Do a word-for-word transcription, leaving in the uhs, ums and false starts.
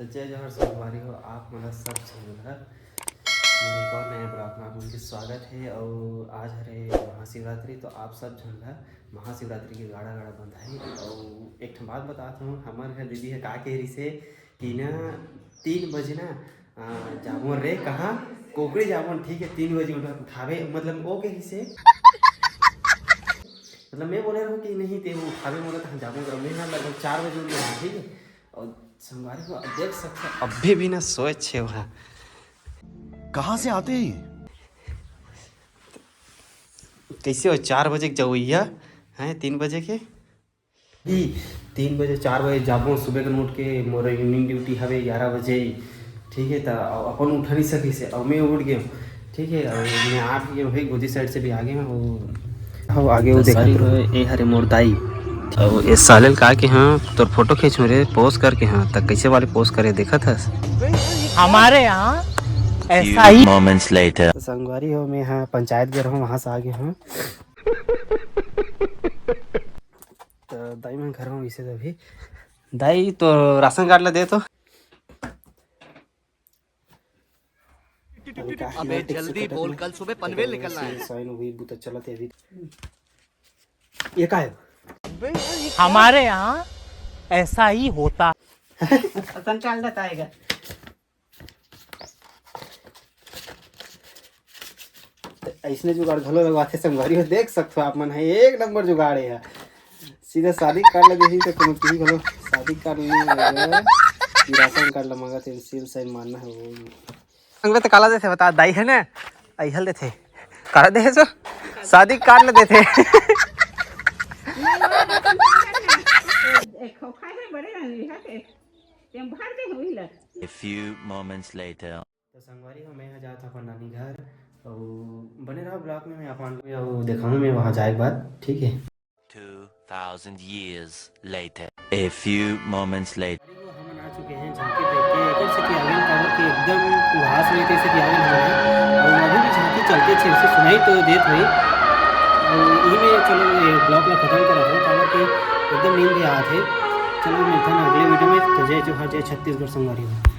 तो जय जोहार संगवारी हो, आप मन सब झन ला मोर एक और नया vlog में आप मन के स्वागत हे। अउ आज हरे महाशिवरात्रि, तो आप सब झन ला महाशिवरात्रि के गाड़ा गाड़ा बधाई। अउ एक ठन बात बतात हूँ, हमर घर दीदी ह का कह रही से कि ना तीन बजे ना आ, जाबो रे कहाँ, कोकड़ी जाबो, ठीक है, तीन बजे उठा उठावे, मतलब वो कह रही से मतलब मैं बोले रहूँ कि नहीं ते वो उठावे मोला, तो हम जाबो, मैं ना लगभग चार बजे उठ गया, ठीक है। और संगवारी हो, अब देख सकते हैं, अभी भी ना सोए छे वहाँ। कहाँ से आते हैं ये? कैसे हो, चार बजे के जाओ भैया, हैं, तीन बजे के? ई तीन बजे, चार बजे जाबो, सुबह के उठ के मोर evening duty हवे ग्यारह बजे, ठीक है। त अपन उठा नहीं सकिस हे, अब मैं उठ गया, ठीक है। और मैं आ भी गया हूँ, गोदी side से भी आ गया हूँ। हो आगे वो देखा sorry तो। ए हरे मोर दाई। अउ ए साले ल का के हाँ, तोर फोटो खींचूं रे, पोज करके हाँ, त कैसे वाले पोज करे, देखत हस? हमारे यहाँ ऐसा ही। Moments later. तो संगवारी हो, मैं हाँ पंचायत गए रहूँ, वहाँ से आ गए हूँ। तो दाई मन घर में वैसे तो अभी। दाई तो राशन कार्ड ला दे तो। अबे जल्दी बोल, कल सुबह पनवेल निकलना है। साइन हुई, बूता चलत है अभी। ये का है? हमारे यहाँ ऐसा ही होता। राशन कार्ड बताएगा। ऐसने जुगाड़ घलो लगवाथे संगवारी हो, देख सकथो आप मन, है एक नंबर जुगाड़ है। सीधा शादी कार्ड ला देही तो कोनो की घलो शादी कार्ड नहीं लगेगा। राशन कार्ड ला मांगत है, सील साइन मारना है वो। संगवे तो काला देथे बता, दाई है ना, अइहल देथे। काला देथे सो शादी कार्ड ला देथे। एक खोखा है बड़े रंग है के, तेम भर दे हुई ला। A few moments later. तो संगवारी हो, मैं ह जात अपन नानी घर, अउ बने रहो vlog में, मैं अपन अउ देखाऊँ मैं वहाँ जाए के बाद, ठीक है। Two thousand years later. A few moments later. संगवारी हो, हमन आ चुके हैं झांकी देख के, एकर से कि आगे काबर कि एकदम कुहास में कैसे कि आगे हमारे, और अभी भी झांकी चलते छे से सुनाई तो देत हुई। और यही में चलो ये vlog ला खत्म करा था, काबर कि एकदम नींद भी आत है। चलो मिलते हैं अगले video में। तो जय जोहार, जय छत्तीसगढ़ संगवारी हो।